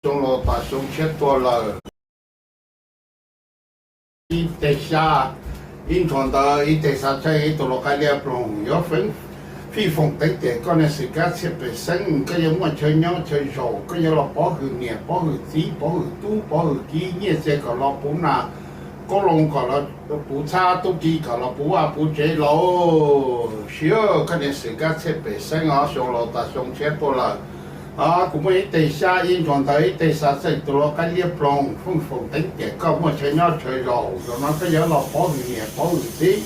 xyoo laus tas xyoo tshiab tuaj lawm. Ib teg xyab, ib ntshua ntawv, ib teg xav txheej, ib tug lau qaib liab ploog, yuav feeb fij foom teev tiam koj niag xwm kab txhiaj pem xeeb, koj yuav muaj chaw nyob chaw zaum, koj yuav los pov hwm niam pov hwm txiv pov hwm tub pov hwm kiv, nyiaj txiag kom los puv nas, qoob loo kom los puv txhab, tub ki kom los puv vaj puv tsev lauj. Siv koj niag xwm kab txhiaj pem xeeb os, xyoo laus tas xyoo tshiab tuaj lawm. Kuv muaj ib teg xyab, ib ntshua ntawv, ib teg xav txheej, tus lau qaib liab ploog, feej foom teev tiam koj muaj chaw nyob chaw zaum, zaum no koj yuav los pov hwm niam pov hwm txiv,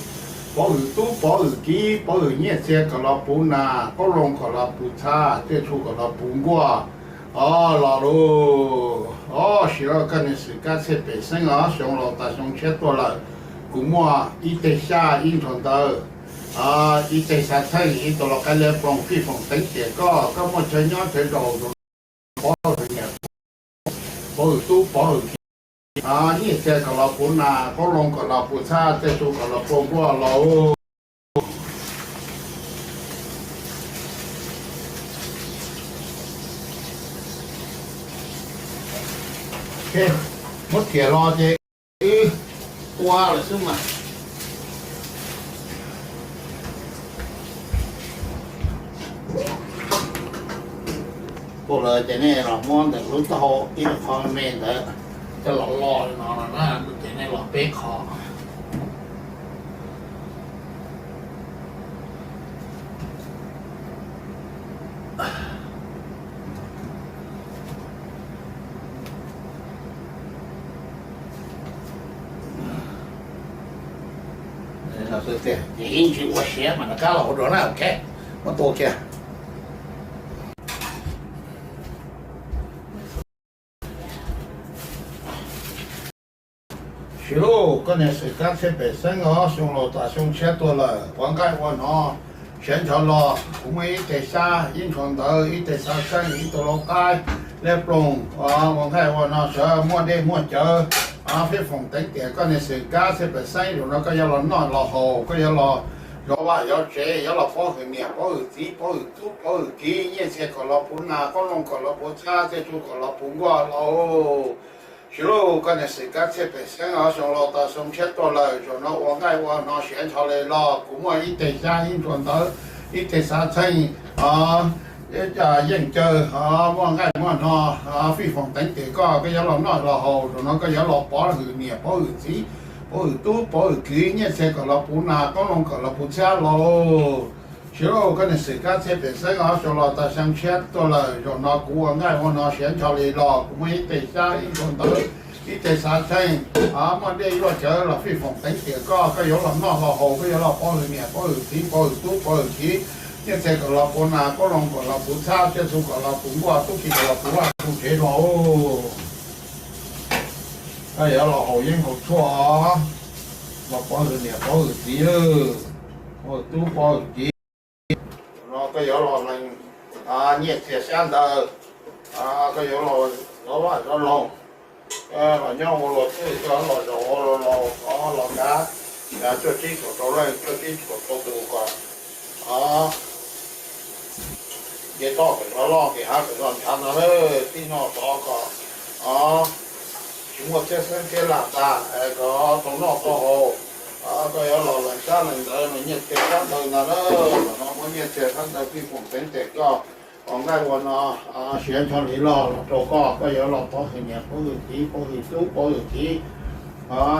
pov hwm tub pov hwm kiv, pov hwm nyiaj txiag kom los puv nas, qoob loo kom los puv txhab, tej txhu kom los puv nkuaj. Os los lauj, os siv koj niag xwm kab txhiaj pem xeeb os, xyoo laus tas xyoo tshiab tuaj lawm. Kuv muaj ib teg xyab, ib ntshua ntawv, ib teg xav txheej, ib tug lau qaib liab ploog, fij foom teev tiam koj, koj muaj chaw nyob chaw zaum, pov hwm niam pov hwm tub pov hwm kiv, nyiaj txiag kom los puv nas, qoob loo kom los puv txhab, tej txhu kom los puv nkuaj lauj. Muab riam los ces wb tua lawm xwb mas. Pum lawm ces nej los muab ntawm lub taub hau ib qho me ntawd coj los lo li no no na, ces nej los peb qho. Ces ib ntsis ua siav mas rov qab los ua dua na, ok, muab tua kiag. Siv lauj, koj niag xwm kab txhiaj pem xeeb os, xyoo laus tas xyoo tshiab tuaj lawm, ua nqaij ua no, siav ncho los, kuv muaj ib teg xyab, ib ntshua ntawv, ib teg xav txheej, ib tug lau qaib liab ploog, ua nqaij ua no sawv muaj dej muaj cawv, fij foom teev tiam koj niag xwm kab txhiaj pem xeeb, zaum no koj yuav los noj los haus, koj yuav los zov vaj zov tsev, yuav los pov hwm niam pov hwm txiv pov hwm tub pov hwm kiv, nyiaj txiag kom los puv nas, qoob loo kom los puv txhab, tej txhu kom los puv nkuaj lauj. Siv lauj, koj niag xwm kab txhiaj pem xeeb os, xyoo laus tas xyoo tshiab tuaj lawm, zaum no ua nqaij ua no siav ncho li los, kuv muaj ib teg xyab, ib ntshua ntawv, ib teg xav txheej, yeej cawv, muaj nqaij muaj no, fij foom teev tiam koj, koj yuav los noj los haus, zaum no koj yuav los pov hwm niam pov hwm txiv, pov hwm tub pov hwm kiv, nyiaj txiag kom los puv nas, qoob loo kom los puv txhab lauj. Siv lauj, koj niag xwm kab txhiaj pem xeeb os, xyoo laus tas xyoo tshiab tuaj lawm, zaum no kuv ua nqaij ua no siav ncho li los, kuv muaj ib teg xyab, ib ntshua ntawv, ib teg xav txheej, muaj dej muaj cawv los fij foom teev tiam koj, koj yuav los noj los haus, koj yuav los pov hwm niam pov hwm txiv pov hwm tub pov hwm kiv, nyiaj txiag kom los puv nas, qoob loo kom los puv txhab, tej txhu kom los puv nkuaj, tub ki kom los puv vaj puv tsev los. Koj yuav los haus yeeb haus tshuaj, los pov hwm niam pov hwm txiv, pov hwm tub pov hwm kiv. No koj yuav los lees nyiaj txiag xyab ntawv, koj yuav los zov vaj zov loog, los nyob ua luag twj, koj los zaum ua luag laus, los kav, kav cuaj tsib txhuam rau leej, cuaj tsib txhuam rau tus kom nce toj kom zov loj, nce hav kom zov ntshav ntag lauj. Tib noj tov kom tsis muaj txhiab xeeb txhiab lam tag, kom tau noj tau haus. Koj yuav los lees xyab lees ntawv, los nyiaj txiag xyab ntawv ntag lauj. Los no muab nyiaj txiag xyab ntawv fij foom teev tiam koj, ua nqaij ua no siav ncho li los, los rau koj, koj yuav los pov hwm niam pov hwm txiv pov hwm tub pov hwm kiv,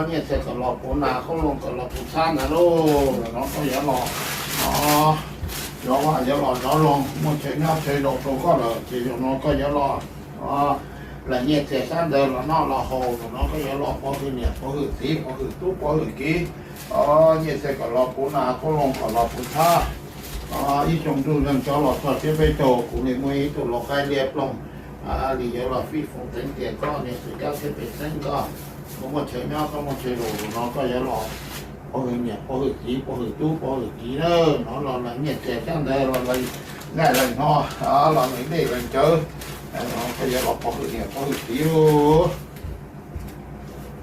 nyiaj txiag kom los puv nas, qoob loo kom los puv txhab ntag lauj. Los no koj yuav los, yuav vaj yuav los zov loog, muaj chaw nyob chaw zaum rau koj lawm, ces zaum no koj yuav los lees nyiaj txiag xyab ntawv los noj los haus, zaum no koj yuav los pov hwm niam pov hwm txiv pov hwm tub pov hwm kiv, nyiaj txiag kom los puv nas, qoob loo kom los puv txhab. Ib xyoo ntuj neej tso los txog tsiab peb caug, kuv li muaj ib tug lau qaib liab ploog li yuav los fij foom teev tiam koj niag xwm kab txhiaj pem xeeb koj, koj muaj chaw nyob koj muaj chaw zaum, zaum no koj yuav los pov hwm niam pov hwm txiv pov hwm tub pov hwm kiv na, no los lees nyiaj txiag xyab ntawv los lees nqaij lees hno, los lees dej lees cawv, koj yuav los pov hwm niam pov hwm txiv.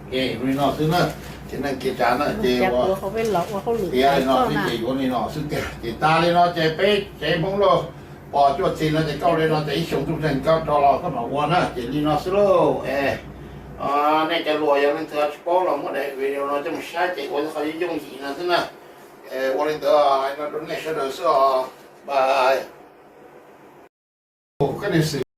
Ces li no xwb na, ces neeg kev tsav na ces ua tiav li no xwb ces yuav li no xwb tiag, ces tas li no ces peb tsev Hmoob Lauj Pom cuaj txig no ces koj ua li no ces ib xyoo ntuj neeg koj rov los koj mam ua na, ces li no xwb lauj. Es nej cov luag yog leej twg tsis paub los muab daim video no coj mus saib ces ua qhov yooj yim no xwb na. Ua li ntawd hais no rau nej sawv daws xwb os. Bye. Koj niag xwm